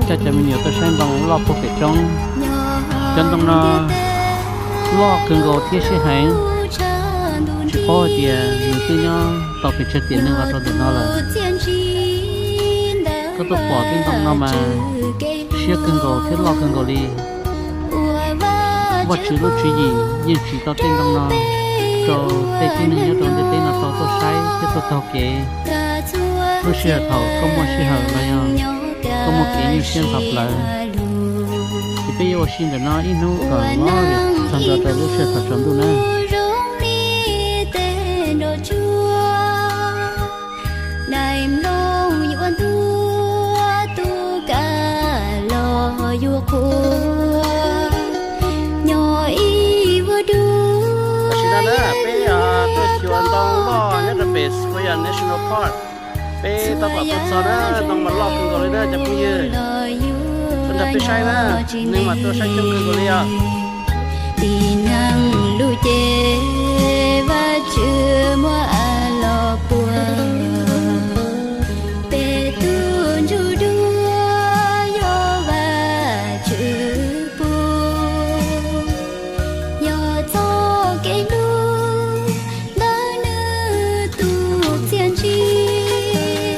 Coj cov me nyuam tuaj saib ntoo loj puag pem roob. Cov ntoo no loj kawg nkaus thiab siab heev, tsis paub hais tias nws twb nyob tau pes tsawg tiam neeg los rau ntawm no lawm. Koj tuaj pom tej ntoo no mas siab kawg nkaus thiab loj kawg nkaus li. Vajtswv lub tswv yim yeej tsim tau tej ntoo no rau tej tib neeg nyob rau ntiaj teb no tau tuaj saib thiab tuaj taug kev. Lub sij hawm thaum koj muaj sij hawm los yog koj muaj kev nyuaj siab ntxhov plawv, ces peb yuav ua si ntawm no ib hnub kom txog ntua rau lub sij hawm thaum tsaus ntuj na. Tam sim no na peb tuaj xyuas ntoo loj nyob rau pem Sequoia National Park. Peb tab tom tuaj txog na, ntoo mas loj kawg nkaus li na cov phooj ywg. Sawv daws peb saib na, neeg mas tuaj saib coob kawg nkaus li os. Tib neeg lub cev Vajtswv muab los puag, peb tus ntsuj duab yog Vajtswv pub, yog txoj kev hlub ntawm nws tus txiaj ntsig.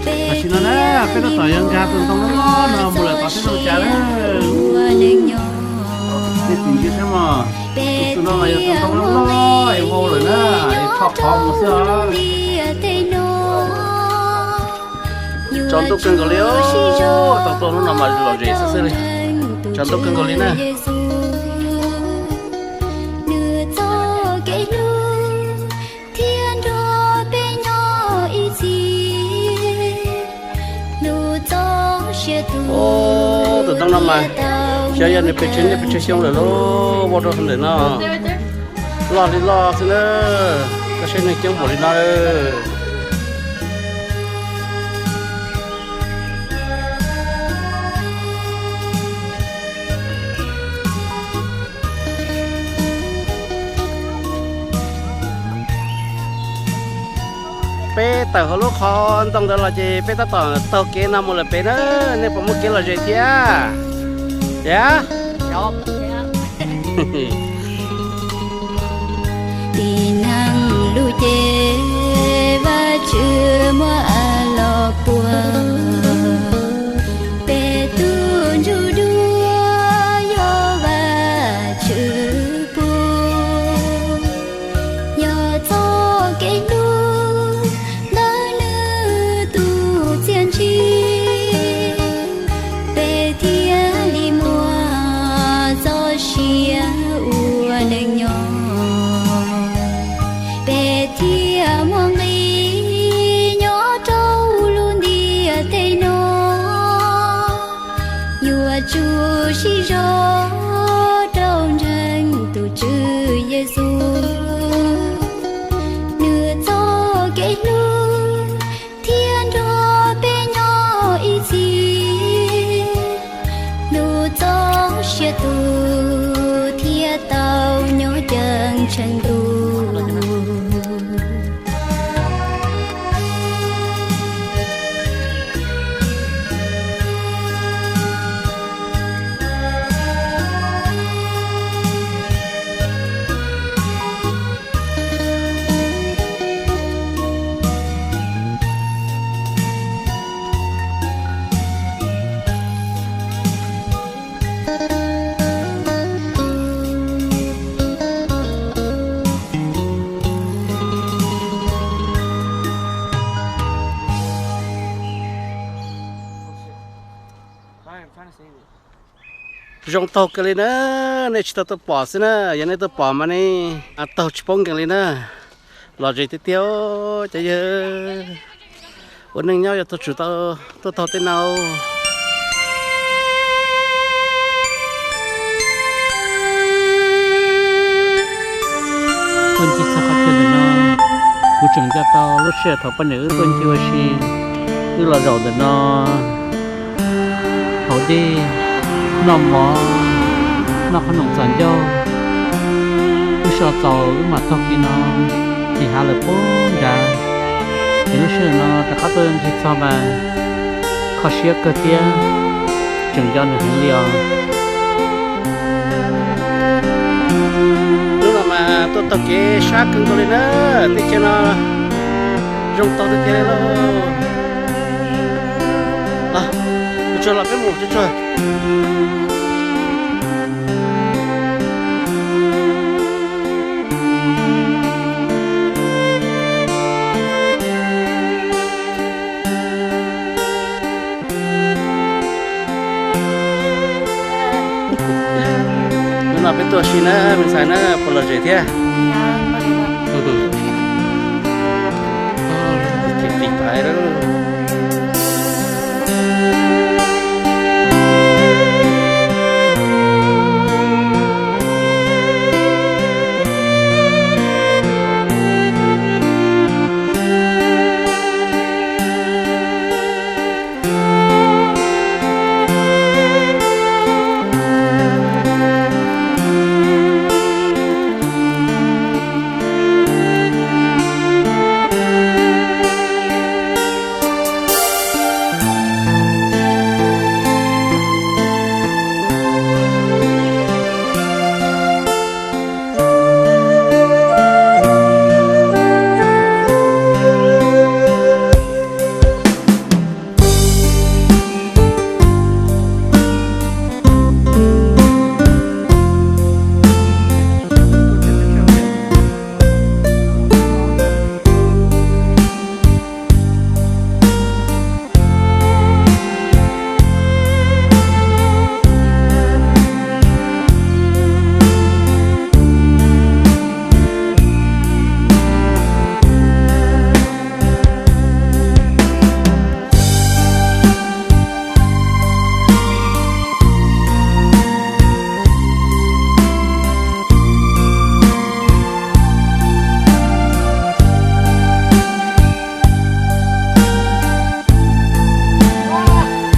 Tam sim no na peb tab tom yuav nkag tus ntoo loj loj no mus lawm tom teb no cas na. Nej sim ntsia saib mog, tus no mas yog tus ntoo loj loj es vau lawm na, es rho qhov mus xwb os. Tsaus ntuj kawg nkaus li os, tau tuaj hnub no mas lom zem xwb xwb li. Tsaus ntuj kawg nkaus li na. Tus ntoo no mas xyov yog nws pes tsawg niaj pes tsawg xyoo lawm lauj, vau rau ntawm no. Loj li loj xwb na, koj saib neeg coob npaum li no. Peb tawm hauv lub qhov ntoo ntawd los ces peb tab tom taug kev no mus lawm pem na. Nej puas muaj kev lom zem thiab? Yog. Tib neeg lub cev Vajtswv muab los puag, peb tus ntsuj duab yog Vajtswv pub, yog txoj kev hlub ntawm nws tus txiaj ntsig, peb thiaj li muaj txoj sia ua neej nyob, peb thiaj muaj nqis nyob rau lub ntiaj teb no. Yuav tsum sib zog rau ntseeg tus Tswv Yexus, nws txoj kev hlub thiab nrog peb nyob ib txhis, nws txoj sia tus thiaj tau nyob ceev tshee tus. Zoo taug kawg li na, nej tsis tau tuaj pom xwb na, yog nej tuaj pom mas nej taug tsis paub nkees li na. Lom zem tiag tiag cov yawg. Ua neej nyob yuav tau tsum tau tuaj taug tej no. Tuaj ncig txog qhov chaw ntawm no, kuv tseem nco tau lub sij hawm thaum poj niam wb tuaj ncig ua si, wb los zaum ntawm no hauv dej, noj mov, noj qhob noom txos ncauj. Wb so txaus wb mam taug kev no, ces hav lawm puag nrad. Ces lub sij hawm no rov qab tuaj ncig txog mas Kho siab kawg thiab tseem nco nws heev li os. Hnub no mas tuaj taug kev sab kawg nkaus li na, teb chaws no zoo tau tiag tiag li lauj. Los, tsuag tsuag los peb mus tsuag tsuag. Hnub no peb tuaj si na me ntxhais na, puas lom zem thiab?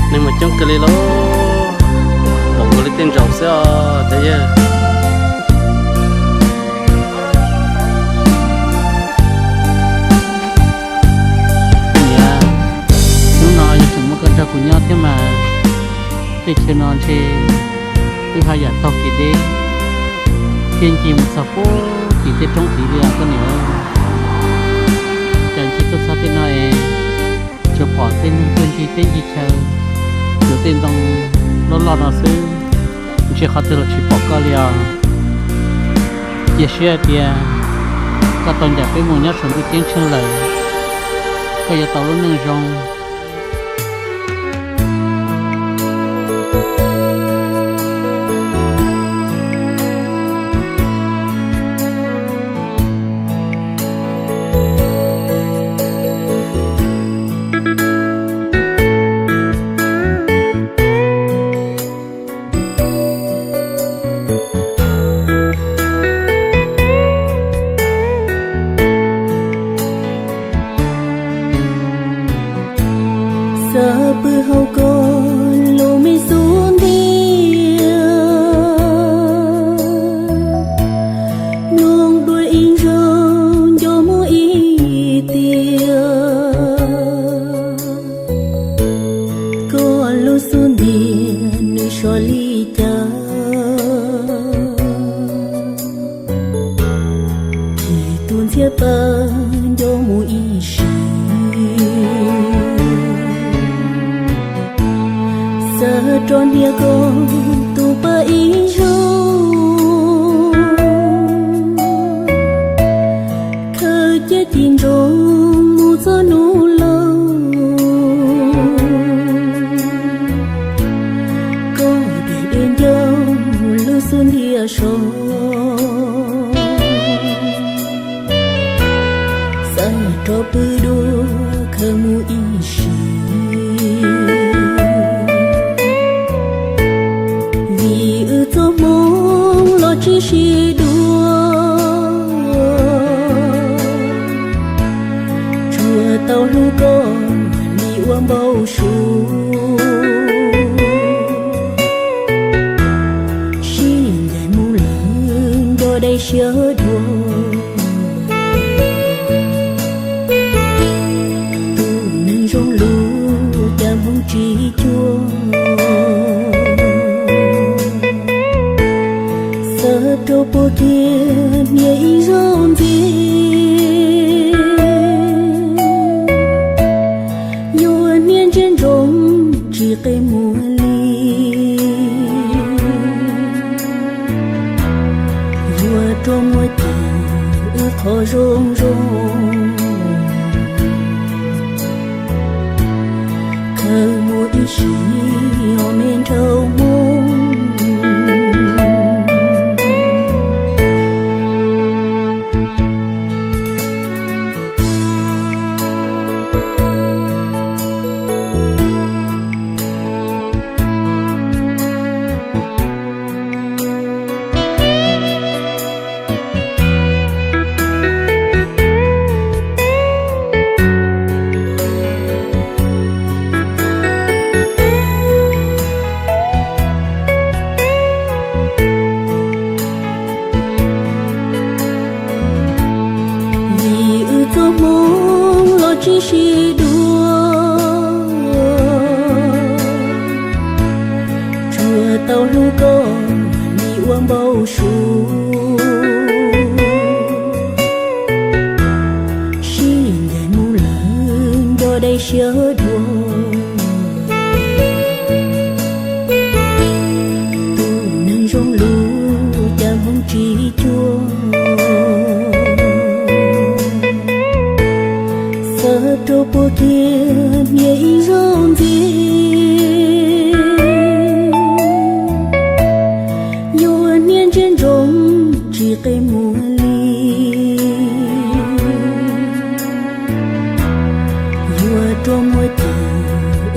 Neeg mas coob kawg li lauj, pom kuv li tej ntsaum xwb os cov yawg. Niam, hnub no yog tseem muaj koj nrog kuv nyob thiab mas, tej chaw no ntshe twb haj yam taug kev deb thiab ncig mus txog puag tim tej roob tid li os koj niam. Cas ncig tuaj txog tej no es tsuas pom tej neeg tuaj ncig teb ncig chaw, tsuas tej ntoo loj loj no xwb, ntshe qhov twg los tsis pom koj li os. Cia siab hais tias koj tau ncaim peb mus nyob saum ntuj ceeb tsheej lawm, koj yuav tau lub neej zoo. Xav pw hauv koj lub me xub ntiag, mloog dua ib zaug nco muag ib tiag. Koj lub xub ntiag nws sov li cas, chim tus ntxhiab pab nco mus ib sim. Xav rov ntiag koj tus pab ib zaug, khaws caj ci ntsoov mus txog hnub laus. Koj tiag tiag nco lub xub ntiag sov, xav rov pw dua khaws mus ib sim. Vim wb txoj hmoov los tsis sib dua, tsuas tau hlub koj li ua npau suav. Sib ncaim mus lawm nco dai siab dua, tus neeg zoo lub cas hmoov tsis zoo zoo, khaws muaj ib sim me nraug Hmoob. Vim wb txoj hmoov los tsis sib dua, tsuas tau hlub koj li ua npau suav. Sib ncaim mus lawm nco dai siab dua, tus neeg zoo lus cas hmoov tsis cuag. Xav rau puag kiag niam ib zaug ntxiv, yuav niam ntsia ntsoov tsis qi muag li. Yuav rua muag ces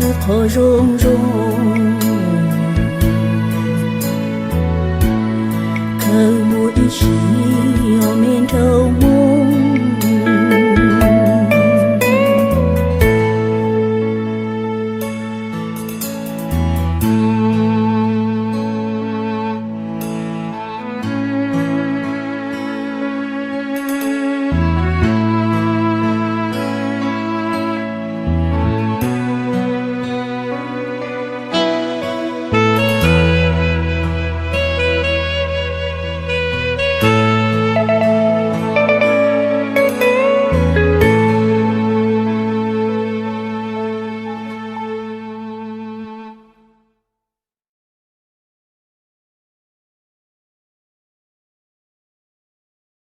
wb qhov zoo zoo, khaws muaj ib sim